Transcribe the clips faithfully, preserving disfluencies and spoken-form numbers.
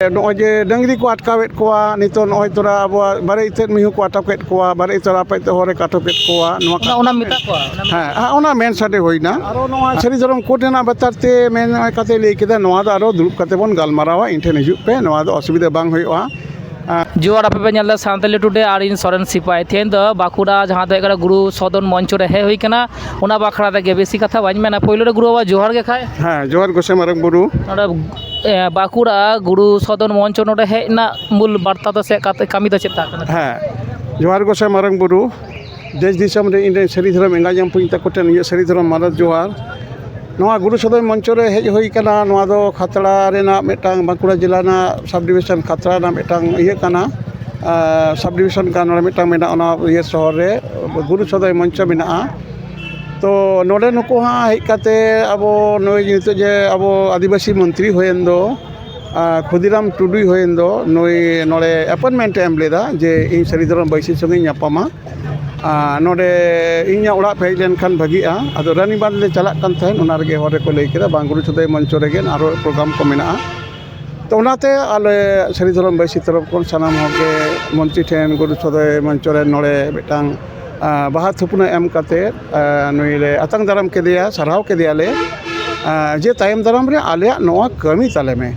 ᱱᱚᱜᱼᱚᱭ ᱡᱮ ᱰᱟᱹᱝᱨᱤ ᱠᱚ ᱟᱴᱠᱟᱣᱮᱫ ᱠᱚᱣᱟ, ᱱᱤᱛᱚᱜ ᱱᱚᱜᱼᱚᱭ ᱛᱚᱨᱟ ᱟᱵᱚᱣᱟᱜ ᱵᱟᱨᱮ ᱤᱛᱟᱹᱫ ᱢᱤᱦᱩ ᱠᱚ ᱟᱴᱚᱠᱮᱫ ᱠᱚᱣᱟ, ᱵᱟᱨᱮ ᱤᱛᱟᱹᱫ ᱟᱯᱮ ᱤᱛᱟᱹᱫ ᱦᱚᱨ ᱨᱮ ᱠᱚ ᱟᱴᱚᱠᱮᱫ ᱠᱚᱣᱟ, ᱱᱚᱣᱟ ᱚᱱᱟ ᱚᱱᱟ ᱢᱮᱛᱟ ᱠᱚᱣᱟ, ᱚᱱᱟ ᱦᱮᱸ, ᱦᱮᱸ, ᱚᱱᱟ ᱢᱮᱱ ᱥᱟᱰᱮ ᱦᱩᱭᱱᱟ᱾ ᱟᱨᱚ ᱱᱚᱣᱟ ᱥᱟᱹᱨᱤ ᱫᱷᱚᱨᱚᱢ ᱠᱳᱰ ᱨᱮᱱᱟᱜ ᱵᱮᱯᱟᱨ ᱛᱮ ᱢᱮᱱ ᱠᱟᱛᱮ ᱞᱟᱹᱭ ᱠᱮᱫᱟ, ᱱᱚᱣᱟ ᱫᱚ ᱟᱨᱚ ᱫᱩᱲᱩᱵ ᱠᱟᱛᱮ ᱵᱚᱱ ᱜᱟᱞᱢᱟᱨᱟᱣᱟ, ᱤᱧ ᱴᱷᱮᱱ ᱦᱤᱡᱩᱜ ᱯᱮ, ᱱᱚᱣᱟ ᱫᱚ ᱚᱥᱩᱵᱤᱫᱷᱟ ᱵᱟᱝ ᱦᱩᱭᱩᱜᱼᱟ᱾ ᱡᱚᱦᱟᱨ, ᱟᱯᱮ ᱯᱮ ᱧᱮᱞ ᱮᱫᱟ ᱥᱟᱱᱛᱟᱞᱤ ᱴᱩᱰᱮ ᱟᱨ ᱤᱧ ᱥᱚᱨᱮᱱ ᱥᱤᱯᱟᱭ᱾ ᱛᱮᱦᱮᱧ ᱫᱚ ᱵᱟᱸᱠᱩᱲᱟ ᱡᱟᱦᱟᱸ ᱫᱚ ᱦᱩᱭᱩᱜ ᱠᱟᱱᱟ ᱜᱩᱨᱩ ᱥᱚᱫᱚᱱ ᱢᱚᱧᱪᱚ ᱨᱮ ᱦᱮᱡ ᱦᱩᱭ ᱠᱟᱱᱟ, ᱚᱱᱟ ᱵᱟᱠᱷᱨᱟ ᱛᱮᱜᱮ ᱵᱮᱥᱤ ᱠᱟᱛᱷᱟ ᱵᱟᱹᱧ ᱢᱮᱱᱟ᱾ ᱯᱳᱭᱞᱳ ᱨᱮ ᱜᱩᱨᱩ ᱵᱟᱵᱟ ᱡᱚᱦᱟᱨ ᱜᱮ ᱠᱷᱟᱡ᱾ ᱦᱮᱸ, ᱡᱚᱦᱟᱨ ᱜᱚᱸᱥᱟᱭ ᱢᱟᱨᱟᱝ ᱵᱩᱨᱩ᱾ ᱱᱚᱰᱮ, ᱮ, ᱵᱟᱸᱠᱩᱲᱟ ᱜᱩᱨᱩ ᱥᱚᱫᱚᱱ ᱢᱚᱧᱪᱚ ᱱᱚᱰᱮ ᱦᱮᱡ ᱨᱮᱱᱟᱜ ᱢᱩᱞ ᱵᱟᱨᱛᱟ ᱫᱚ ᱥᱮ ᱠᱟᱛᱮ ᱠᱟᱹᱢᱤ ᱫᱚ ᱪᱮᱫ ᱛᱟᱦᱮᱸ ᱠᱟᱱᱟ? ᱦᱮᱸ, ᱡᱚᱦᱟᱨ ᱜᱚᱸᱥᱟᱭ ᱢᱟᱨᱟᱝ ᱵᱩᱨᱩ, ᱫᱮᱥ ᱫᱤᱥᱚᱢ ᱨᱮ ᱤᱧ ᱨᱮᱱ ᱥᱟᱹᱨᱤ ᱫᱷᱚᱨᱚᱢ ᱮᱸᱜᱟ ᱡᱟᱢᱯᱩᱧ ᱛᱟᱠᱚ ᱴᱷᱮᱱ ᱤᱧᱟᱹᱜ ᱥᱟᱹᱨᱤ ᱫᱷᱚᱨᱚᱢ ᱢᱟᱱᱚᱛ ᱡᱚᱦᱟᱨ᱾ ᱱᱚᱣᱟ ᱜᱩᱨᱩ ᱥᱚᱫᱚᱭ ᱢᱚᱧᱪᱚ ᱨᱮ ᱦᱮᱡ ᱦᱩᱭ ᱠᱟᱱᱟ᱾ ᱱᱚᱣᱟ ᱫᱚ ᱠᱷᱟᱛᱲᱟ ᱨᱮᱱᱟᱜ ᱢᱤᱫᱴᱟᱝ, ᱵᱟᱸᱠᱩᱲᱟ ᱡᱮᱞᱟ ᱨᱮᱱᱟᱜ ᱥᱟᱵ ᱰᱤᱵᱷᱤᱥᱚᱱ ᱠᱷᱟᱛᱲᱟ ᱨᱮᱱᱟᱜ ᱢᱤᱫᱴᱟᱝ ᱤᱭᱟᱹ ᱠᱟᱱᱟ, ᱟᱨ ᱥᱟᱵ ᱰᱤᱵᱷᱤᱥᱚᱱ ᱠᱟᱱᱟ, ᱱᱚᱰᱮ ᱢᱤᱫᱴᱟᱝ ᱢᱮᱱᱟᱜᱼᱟ, ᱚᱱᱟ ᱤᱭᱟᱹ ᱥᱚᱦᱚᱨ ᱨᱮ ᱜᱩᱨᱩ ᱥᱚᱫᱚᱭ ᱢᱚᱧᱪᱚ ᱢᱮᱱᱟᱜᱼᱟ᱾ ᱛᱚ ᱱᱚᱰᱮ ᱱᱩᱠᱩ ᱦᱟᱸᱜ ᱦᱮᱡ ᱠᱟᱛᱮ ᱟᱵᱚ ᱱᱩᱭ ᱱᱤᱛᱚᱜ ᱡᱮ ᱟᱵᱚ ᱟᱹᱫᱤᱵᱟᱹᱥᱤ ᱢᱚᱱᱛᱨᱤ ᱦᱩᱭᱮᱱ ᱫᱚ, ᱟᱨ ᱠᱷᱩᱫᱤᱨᱟᱢ ᱴᱩᱰᱩᱭ ᱦᱩᱭᱮᱱ ᱫᱚ, ᱱᱩᱭ ᱱᱚᱰᱮ ᱮᱯᱚᱭᱮᱱᱴᱢᱮᱱᱴ ᱮ ᱮᱢ ᱞᱮᱫᱟ ᱡᱮ ᱤᱧ ᱥᱟᱹᱨᱤ ᱫᱷᱚᱨᱚᱢ ᱵᱟᱹᱭᱥᱤ ᱥᱚᱸᱜᱮᱧ ᱧᱟᱯᱟᱢᱟ᱾ ᱟᱨ ᱱᱚᱰᱮ ᱤᱧᱟᱹᱜ ᱚᱲᱟᱜ ᱯᱮ ᱦᱮᱡ ᱞᱮᱱᱠᱷᱟᱱ ᱵᱷᱟᱹᱜᱤᱜᱼᱟ᱾ ᱟᱫᱚ ᱨᱟᱱᱤᱵᱟᱸᱫᱷ ᱞᱮ ᱪᱟᱞᱟᱜ ᱠᱟᱱ ᱛᱟᱦᱮᱸᱫ, ᱚᱱᱟ ᱨᱮᱜᱮ ᱦᱚᱨ ᱨᱮᱠᱚ ᱞᱟᱹᱭ ᱠᱮᱫᱟ, ᱵᱟᱝ, ᱜᱩᱨᱩ ᱥᱚᱫᱚᱭ ᱢᱚᱧᱪᱚ ᱨᱮᱜᱮ ᱟᱨᱚ ᱯᱨᱳᱜᱨᱟᱢ ᱠᱚ ᱢᱮᱱᱟᱜᱼᱟ᱾ ᱛᱚ ᱚᱱᱟᱛᱮ ᱟᱞᱮ ᱥᱟᱹᱨᱤ ᱫᱷᱚᱨᱚᱢ ᱵᱟᱹᱭᱥᱤ ᱛᱚᱨᱚᱯ ᱠᱷᱚᱱ ᱥᱟᱱᱟᱢ ᱦᱚᱲ ᱜᱮ ᱢᱚᱱᱛᱨᱤ ᱴᱷᱮᱱ, ᱜᱩᱨᱩ ᱥᱚᱫᱚᱭ ᱢᱚᱧᱪᱚ ᱨᱮ ᱱᱚᱰᱮ ᱢᱤᱫᱴᱟᱝ, ᱟᱸ, ᱵᱟᱦᱟ ᱛᱷᱩᱯᱱᱟᱹ ᱮᱢ ᱠᱟᱛᱮ, ᱟᱸ, ᱱᱩᱭ ᱞᱮ ᱟᱛᱟᱝ ᱫᱟᱨᱟᱢ ᱠᱮᱫᱮᱭᱟ, ᱥᱟᱨᱦᱟᱣ ᱠᱮᱫᱮᱭᱟᱞᱮ, ᱟᱸ, ᱡᱮ ᱛᱟᱭᱚᱢ ᱫᱟᱨᱟᱢ ᱨᱮ ᱟᱞᱮᱭᱟᱜ ᱱᱚᱣᱟ ᱠᱟᱹᱢᱤ ᱛᱟᱞᱮ ᱢᱮ,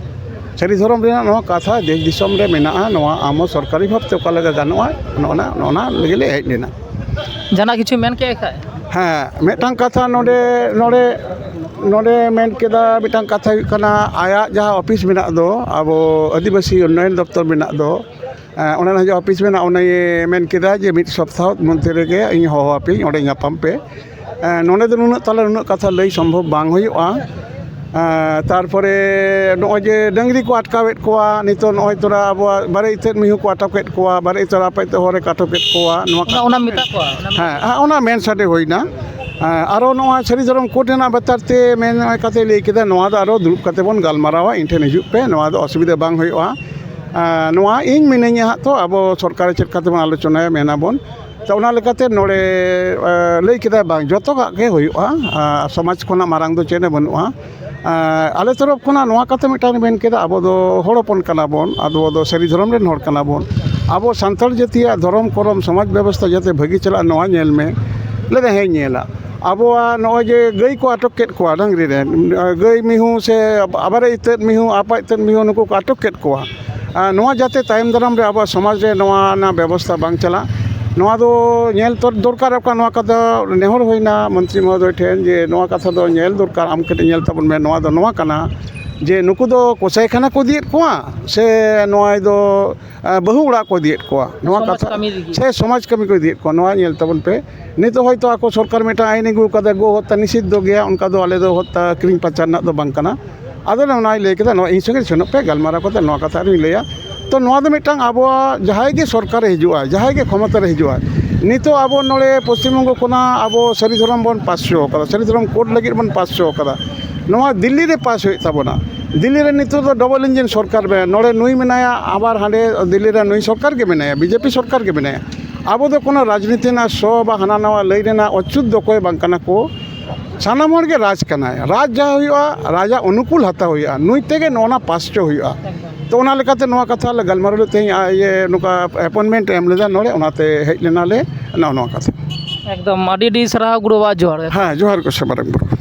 ᱥᱟᱹᱨᱤ ᱫᱷᱚᱨᱚᱢ ᱨᱮᱱᱟᱜ ᱱᱚᱣᱟ ᱠᱟᱛᱷᱟ ᱫᱮᱥ ᱫᱤᱥᱚᱢ ᱨᱮ ᱢᱮᱱᱟᱜᱼᱟ, ᱱᱚᱣᱟ ᱟᱢ ᱦᱚᱸ ᱥᱚᱨᱠᱟᱨᱤ ᱵᱷᱟᱵᱽ ᱛᱮ ᱚᱠᱟ ᱞᱮᱠᱟ ᱜᱟᱱᱚᱜᱼᱟ, ᱱᱚᱜᱼᱚ ᱱᱟ, ᱱᱚᱜᱼᱚ ᱱᱟ ᱞᱟᱹᱜᱤᱫ ᱞᱮ ᱦᱮᱡ ᱞᱮᱱᱟ᱾ ᱡᱟᱦᱟᱱᱟᱜ ᱠᱤᱪᱷᱩ ᱢᱮᱱ ᱠᱮᱫ ᱠᱷᱟᱡ? ᱦᱮᱸ, ᱢᱤᱫᱴᱟᱝ ᱠᱟᱛᱷᱟ ᱱᱚᱰᱮ, ᱱᱚᱰᱮ, ᱱᱚᱰᱮ ᱢᱮᱱ ᱠᱮᱫᱟ, ᱢᱤᱫᱴᱟᱝ ᱠᱟᱛᱷᱟ ᱦᱩᱭᱩᱜ ᱠᱟᱱᱟ, ᱟᱭᱟᱜ ᱡᱟᱦᱟᱸ ᱚᱯᱷᱤᱥ ᱢᱮᱱᱟᱜ ᱫᱚ, ᱟᱵᱚ ᱟᱹᱫᱤᱵᱟᱹᱥᱤ ᱩᱱᱱᱚᱭᱚᱱ ᱫᱚᱯᱛᱚᱨ ᱢᱮᱱᱟᱜ ᱫᱚ, ᱮᱸ, ᱚᱱᱟ ᱨᱮᱱᱟᱜ ᱡᱟᱦᱟᱸ ᱚᱯᱷᱤᱥ ᱢᱮᱱᱟᱜᱼᱟ, ᱚᱱᱟᱭ ᱢᱮᱱ ᱠᱮᱫᱟ ᱡᱮ ᱢᱤᱫ ᱥᱚᱯᱛᱟᱦᱚ ᱢᱚᱫᱽᱫᱷᱮ ᱨᱮᱜᱮ ᱤᱧ ᱦᱚᱦᱚ ᱟᱯᱮᱭᱟᱹᱧ, ᱚᱸᱰᱮ ᱧᱟᱯᱟᱢ ᱯᱮ᱾ ᱮᱸ, ᱱᱚᱰᱮ ᱫᱚ ᱱᱩᱱᱟᱹᱜ ᱛᱟᱞᱟ ᱱᱩᱱᱟᱹᱜ ᱠᱟᱛᱷᱟ ᱞᱟᱹᱭ ᱥᱚᱢᱵᱷᱚᱵ ᱵᱟᱝ ᱦᱩᱭᱩᱜᱼᱟ᱾ ᱮᱸ, ᱛᱟᱨᱯᱚᱨᱮ ᱱᱚᱜᱼᱚᱭ ᱡᱮ ᱰᱟᱹᱝᱨᱤ ᱠᱚ ᱟᱴᱠᱟᱣᱮᱫ ᱠᱚᱣᱟ, ᱱᱤᱛᱚᱜ ᱱᱚᱜᱼᱚᱭ ᱛᱚᱨᱟ ᱟᱵᱚᱣᱟᱜ ᱵᱟᱨᱮ ᱤᱛᱟᱹᱫ ᱢᱤᱦᱩ ᱠᱚ ᱟᱴᱚᱠᱮᱫ ᱠᱚᱣᱟ, ᱵᱟᱨᱮ ᱤᱛᱟᱹᱫ ᱟᱯᱮ ᱤᱛᱟᱹᱫ ᱦᱚᱨ ᱨᱮ ᱠᱚ ᱟᱴᱚᱠᱮᱫ ᱠᱚᱣᱟ, ᱱᱚᱣᱟ ᱚᱱᱟ, ᱚᱱᱟ ᱢᱮᱛᱟ ᱠᱚᱣᱟ, ᱚᱱᱟ ᱢᱮᱛᱟ ᱦᱮᱸ, ᱠᱚᱣᱟ᱾ ᱦᱮᱸ, ᱚᱱᱟ ᱢᱮᱱ ᱥᱟᱰᱮ ᱦᱩᱭᱱᱟ᱾ ᱮᱸ, ᱟᱨᱚ ᱱᱚᱣᱟ ᱥᱟᱹᱨᱤ ᱫᱷᱚᱨᱚᱢ ᱠᱳᱰ ᱨᱮᱱᱟᱜ ᱵᱟᱛᱟᱨ ᱛᱮ ᱢᱮᱱ ᱠᱟᱛᱮ ᱞᱟᱹᱭ ᱠᱮᱫᱟ, ᱱᱚᱣᱟ ᱫᱚ ᱟᱨᱚ ᱫᱩᱲᱩᱵ ᱠᱟᱛᱮ ᱵᱚᱱ ᱜᱟᱞᱢᱟᱨᱟᱣᱟ, ᱤᱧ ᱴᱷᱮᱱ ᱦᱤᱡᱩᱜ ᱯᱮ, ᱱᱚᱣᱟ ᱫᱚ ᱚᱥᱩᱵᱤᱫᱷᱟ ᱵᱟᱝ ᱦᱩᱭᱩᱜᱼᱟ᱾ ᱮᱸ, ᱱᱚᱣᱟ ᱤᱧ ᱢᱤᱱᱟᱹᱧᱟ ᱦᱟᱸᱜ, ᱛᱚ ᱟᱵᱚ ᱥᱚᱨᱠᱟᱨ ᱪᱮᱫ ᱞᱮᱠᱟ ᱛᱮᱵᱚᱱ ᱟᱞᱳᱪᱚᱱᱟᱭᱟ, ᱢᱮᱱᱟᱵᱚᱱ᱾ ᱛᱚ ᱚᱱᱟ ᱞᱮᱠᱟᱛᱮ ᱱᱚᱰᱮ, ᱮᱸ, ᱞᱟᱹᱭ ᱠᱮᱫᱟᱭ, ᱵᱟᱝ, ᱡᱚᱛᱚᱣᱟᱜ ᱜᱮ ᱦᱩᱭᱩᱜᱼᱟ᱾ ᱟᱸ, ᱥᱚᱢᱟᱡᱽ ᱠᱷᱚᱱᱟᱜ ᱢᱟᱨᱟᱝ ᱫᱚ ᱪᱮᱫ ᱦᱚᱸ ᱵᱟᱹᱱᱩᱜᱼᱟ᱾ ᱟᱞᱮ ᱛᱚᱨᱚᱯ ᱠᱷᱚᱱᱟᱜ ᱱᱚᱣᱟ ᱠᱟᱛᱷᱟ ᱢᱤᱫᱴᱟᱝ ᱢᱮᱱ ᱠᱮᱫᱟ, ᱟᱵᱚ ᱫᱚ ᱦᱚᱲ ᱦᱚᱯᱚᱱ ᱠᱟᱱᱟ ᱵᱚᱱ, ᱟᱵᱚ ᱫᱚ ᱥᱟᱹᱨᱤ ᱫᱷᱚᱨᱚᱢ ᱨᱮᱱ ᱦᱚᱲ ᱠᱟᱱᱟ ᱵᱚᱱ᱾ ᱟᱵᱚ ᱥᱟᱱᱛᱟᱲ ᱡᱟᱹᱛᱤᱭᱟᱜ ᱫᱷᱚᱨᱚᱢ ᱠᱚᱨᱚᱢ ᱥᱚᱢᱟᱡᱽ ᱵᱮᱵᱚᱥᱛᱷᱟ ᱡᱟᱛᱮ ᱵᱷᱟᱹᱜᱤ ᱪᱟᱞᱟᱜ, ᱱᱚᱣᱟ ᱧᱮᱞ ᱢᱮ᱾ ᱞᱟᱹᱭᱫᱟ, ᱦᱮᱸᱧ ᱧᱮᱞᱟ᱾ ᱟᱵᱚᱣᱟᱜ ᱱᱚᱜᱼᱚᱭ ᱡᱮ ᱜᱟᱹᱭ ᱠᱚ ᱟᱴᱚᱠ ᱠᱮᱫ ᱠᱚᱣᱟ, ᱰᱟᱝᱨᱤ ᱨᱮᱱ ᱜᱟᱹᱭ ᱢᱤᱦᱩ ᱥᱮ ᱟᱵᱟᱨ ᱤᱛᱟᱹᱫ ᱢᱤᱦᱩ, ᱟᱯᱟ ᱤᱛᱟᱹᱫ ᱢᱤᱦᱩ, ᱱᱩᱠᱩ ᱠᱚ ᱟᱴᱚᱠ ᱠᱮᱫ ᱠᱚᱣᱟ᱾ ᱟᱨ ᱱᱚᱣᱟ ᱡᱟᱛᱮ ᱛᱟᱭᱚᱢ ᱫᱟᱨᱟᱢ ᱨᱮ ᱟᱵᱚᱣᱟᱜ ᱥᱚᱢᱟᱡᱽ ᱨᱮ ᱱᱚᱣᱟ ᱨᱮᱱᱟᱜ ᱵᱮᱵᱚᱥᱛᱷᱟ ᱵᱟᱝ ᱪᱟᱞᱟᱜ, ᱱᱚᱣᱟ ᱫᱚ ᱧᱮᱞ ᱛᱚ ᱫᱚᱨᱠᱟᱨᱚᱜ ᱠᱟᱱᱟ᱾ ᱱᱚᱣᱟ ᱠᱟᱛᱷᱟ ᱱᱮᱦᱚᱨ ᱦᱩᱭᱱᱟ ᱢᱚᱱᱛᱨᱤ ᱢᱚᱦᱳᱫᱚᱭ ᱴᱷᱮᱱ ᱡᱮ ᱱᱚᱣᱟ ᱠᱟᱛᱷᱟ ᱫᱚ ᱧᱮᱞ ᱫᱚᱨᱠᱟᱨ, ᱟᱢ ᱠᱟᱹᱴᱤᱡ ᱧᱮᱞ ᱛᱟᱵᱚᱱ ᱢᱮ᱾ ᱱᱚᱣᱟ ᱫᱚ ᱱᱚᱣᱟ ᱠᱟᱱᱟ ᱡᱮ ᱱᱩᱠᱩ ᱫᱚ ᱠᱚᱥᱟᱭ ᱠᱷᱟᱱᱟ ᱠᱚ ᱤᱫᱤᱭᱮᱫ ᱠᱚᱣᱟ ᱥᱮ ᱱᱚᱣᱟ ᱫᱚ, ᱟᱸ, ᱵᱟᱹᱦᱩ ᱚᱲᱟᱜ ᱠᱚ ᱤᱫᱤᱭᱮᱫ ᱠᱚᱣᱟ, ᱱᱚᱣᱟ ᱥᱚᱢᱟᱡᱽ ᱠᱟᱛᱷᱟ ᱠᱟᱹᱢᱤ ᱞᱟᱹᱜᱤᱫ᱾ ᱥᱮ ᱥᱚᱢᱟᱡᱽ ᱠᱟᱹᱢᱤ ᱠᱚ ᱤᱫᱤᱭᱮᱫ ᱠᱚᱣᱟ, ᱱᱚᱣᱟ ᱧᱮᱞ ᱛᱟᱵᱚᱱ ᱯᱮ᱾ ᱱᱤᱛᱚᱜ ᱦᱚᱭᱛᱳ ᱟᱠᱚ ᱥᱚᱨᱠᱟᱨ ᱢᱤᱫᱴᱟᱝ ᱟᱭᱤᱱ ᱟᱹᱜᱩ ᱠᱟᱫᱟ, ᱜᱳ ᱦᱚᱛᱛᱟ ᱱᱤᱥᱤᱫᱽᱫᱷᱚ ᱜᱮᱭᱟ, ᱚᱱᱠᱟ ᱫᱚ ᱟᱞᱮ ᱫᱚ ᱦᱚᱛᱛᱟ ᱠᱤᱨᱤᱧ ᱯᱟᱪᱟᱨ ᱨᱮᱱᱟᱜ ᱫᱚ ᱵᱟᱝ ᱠᱟᱱᱟ᱾ ᱟᱫᱚ ᱚᱱᱟᱭ ᱞᱟᱹᱭ ᱠᱮᱫᱟ, ᱱᱚᱣᱟ ᱤᱧ ᱥᱚᱸᱜᱮ ᱥᱮᱱᱚᱜ ᱯᱮ, ᱜᱟᱞᱢᱟᱨᱟᱣ ᱠᱟᱛᱮ ᱱᱚᱣᱟ ᱠᱟᱛᱷᱟ ᱟᱨᱤᱧ ᱞᱟᱹᱭᱟ᱾ ᱛᱚ, ᱱᱚᱣᱟ ᱫᱚ ᱢᱤᱫᱴᱟᱝ ᱟᱵᱚᱣᱟᱜ ᱡᱟᱦᱟᱸᱭ ᱜᱮ ᱥᱚᱨᱠᱟᱨᱮ ᱦᱤᱡᱩᱜᱼᱟ, ᱡᱟᱦᱟᱸᱭ ᱜᱮ ᱠᱷᱚᱢᱚᱛᱟ ᱨᱮ ᱦᱤᱡᱩᱜᱼᱟ, ᱱᱤᱛᱚᱜ ᱟᱵᱚ ᱱᱚᱰᱮ ᱯᱚᱥᱪᱤᱢ ᱵᱚᱝᱜᱚ ᱠᱷᱚᱱᱟᱜ ᱟᱵᱚ ᱥᱟᱹᱨᱤ ᱫᱷᱚᱨᱚᱢ ᱵᱚᱱ ᱯᱟᱥ ᱦᱚᱪᱚ ᱠᱟᱫᱟ, ᱥᱟᱹᱨᱤ ᱫᱷᱚᱨᱚᱢ ᱠᱳᱰ ᱞᱟᱹᱜᱤᱫ ᱵᱚᱱ ᱯᱟᱥ ᱦᱚᱪᱚ ᱠᱟᱫᱟ᱾ ᱱᱚᱣᱟ ᱫᱤᱞᱞᱤ ᱨᱮ ᱯᱟᱥ ᱦᱩᱭᱩᱜ ᱛᱟᱵᱚᱱᱟ᱾ ᱫᱤᱞᱞᱤ ᱨᱮ ᱱᱤᱛᱚᱜ ᱫᱚ ᱰᱚᱵᱚᱞ ᱤᱧᱡᱤᱱ ᱥᱚᱨᱠᱟᱨ ᱢᱮᱱᱟᱭᱟ, ᱱᱚᱰᱮ ᱱᱩᱭ ᱢᱮᱱᱟᱭᱟ, ᱟᱵᱟᱨ ᱦᱟᱸᱰᱮ ᱫᱤᱞᱞᱤ ᱨᱮ ᱱᱩᱭ ᱥᱚᱨᱠᱟᱨ ᱜᱮ ᱢᱮᱱᱟᱭᱟ, ᱵᱤᱡᱮᱯᱤ ᱥᱚᱨᱠᱟᱨ ᱜᱮ ᱢᱮᱱᱟᱭᱟ᱾ ᱟᱵᱚ ᱫᱚ ᱠᱳᱱᱳ ᱨᱟᱡᱽᱱᱤᱛᱤ ᱨᱮᱱᱟᱜ ᱥᱚ ᱵᱟ ᱦᱟᱱᱟ ᱱᱟᱣᱟ ᱞᱟᱹᱭ ᱨᱮᱱᱟᱜ ᱚᱪᱩᱛ ᱫᱚ ᱚᱠᱚᱭ ᱵᱟᱝ ᱠᱟᱱᱟ ᱠᱚ᱾ ᱥᱟᱱᱟᱢ ᱦᱚᱲ ᱜᱮ ᱨᱟᱡᱽ ᱠᱟᱱᱟᱭ, ᱨᱟᱡᱽ ᱡᱟᱦᱟᱸ ᱦᱩᱭᱩᱜᱼᱟ, ᱨᱟᱡᱟᱜ ᱚᱱᱩᱠᱩᱞ ᱦᱟᱛᱟᱣ ᱦᱩᱭᱩᱜᱼᱟ, ᱱᱩᱭ ᱛᱮᱜᱮ ᱱᱚᱣᱟ ᱯᱟᱥ ᱦᱚᱪᱚ ᱦᱩᱭᱩᱜᱼᱟ᱾ ᱮᱠᱫᱚᱢ᱾ ᱛᱚ, ᱚᱱᱟ ᱞᱮᱠᱟᱛᱮ ᱱᱚᱣᱟ ᱠᱟᱛᱷᱟ ᱞᱮ ᱜᱟᱞᱢᱟᱨᱟᱣ ᱞᱮᱫ ᱛᱮᱦᱮᱧ, ᱟᱨ ᱤᱭᱟᱹ, ᱱᱚᱝᱠᱟ ᱮᱯᱚᱭᱮᱱᱴᱢᱮᱱᱴ ᱮᱢ ᱞᱮᱫᱟ ᱱᱚᱰᱮ, ᱚᱱᱟᱛᱮ ᱦᱮᱡ ᱞᱮᱱᱟᱞᱮ, ᱱᱚᱜᱼᱚ ᱱᱚᱣᱟ ᱠᱟᱛᱷᱟ᱾ ᱮᱠᱫᱚᱢ, ᱟᱹᱰᱤ ᱟᱹᱰᱤ ᱥᱟᱨᱦᱟᱣ ᱜᱩᱨᱩ ᱵᱟᱵᱟ, ᱡᱚᱦᱟᱨ ᱜᱮ᱾ ᱦᱮᱸ, ᱡᱚᱦᱟᱨ ᱜᱮ ᱥᱮ ᱢᱟᱨᱟᱝ ᱵᱩᱨᱩ᱾